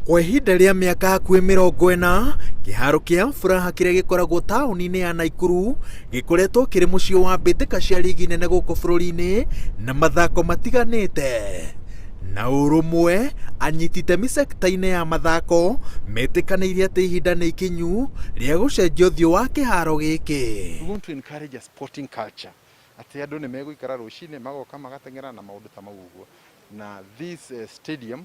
Kwa ihinda rĩa mĩaka hakuhĩ 40, kĩharo kĩa Furaha kĩrĩa gĩkoragwo taũni-inĩ ya Naikuru gĩkoretwo kĩrĩ mũciĩ wa mbĩtĩka cia rigi nene gũkũ bũrũri-inĩ na mathako matiganĩte. Na ũrũmwe, anyiti itemi sekta-inĩ ya mathako metĩkanĩirie atĩ ihinda nĩ ikinyu rĩa gũcenjia ũthiũ wa kĩharo gĩkĩ. We want to encourage a sporting culture atĩ andũ nĩ megũikara rũcinĩ magoka magateng'era na maũndũ ta mau ũguo. Na this stadium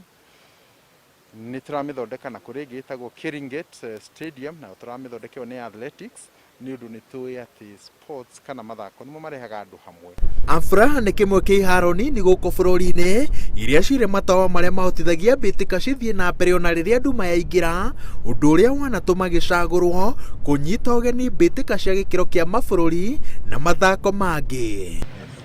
nĩ tũramĩthondeka na kũrĩ ĩngĩ ĩtagwo Keringet Stadium nayo tũramĩthondeka ĩyo nĩ ya athletics nĩ ũndũ nĩ tũĩ atĩ sports kana mathako nĩmo marehaga andũ hamwe. Afraha nĩ kĩmwe kĩa iharo nini gũkũ bũrũri-inĩ iria cirĩ matawa marĩa mahotithagia mbĩtĩka cithiĩ na mbere ona rĩrĩa nduma yaingĩra, ũndũ ũrĩa wanatũma gĩcagũrwo kũnyita ũgeni mbĩtĩka cia gĩkĩro kĩa mabũrũri na mathako mangĩ.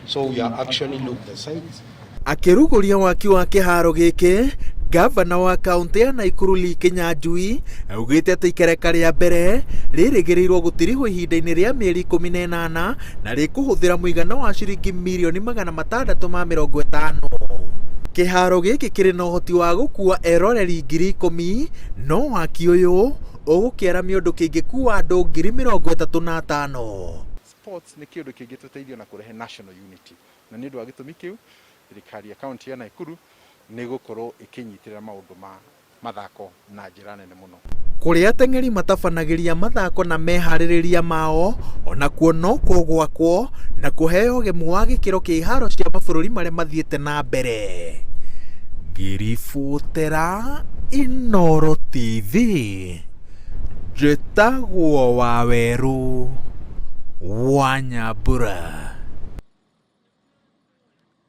So we are actually look the sites. Akĩrugũria waki wa kĩharo gĩkĩ, ngavana wa kaũntĩ ya Naikuru Lee Kinyanjui augĩte atĩ ikereka rĩa mbere rĩrĩgĩrĩirwo gũtirihwo ihinda-inĩ rĩa mĩeri 18 na rĩkũhũthĩra mũigana wa ciringi mirioni 650. Kĩharo gĩkĩ kĩrĩ na ũhoti wa gũkua eroreri 10,000 no waki ũyũ ũgũkĩaramia ũndũ kĩngĩkua andũ 35,000. Sports nĩ kĩũndũ kĩngĩtũteithia na kũrehe national unity na nĩ ũndũ wa gĩtũmi kĩu thirikari ya kaunti ya Naikuru nĩ ĩgũkorwo ĩkĩnyitĩrĩra maũndũ ma mathako na njĩra nene mũno. Kũrĩa ateng'eri matabanagĩria mathako na meharĩrĩria mao onakuo no kũgwakwo na kũheo ũgemu wa gĩkĩro kĩa iharo cia mabũrũri marĩa mathiĩte na mbere. Ngĩribotera Inooro TV, njĩtagwo Wawerũ wa Nyambura.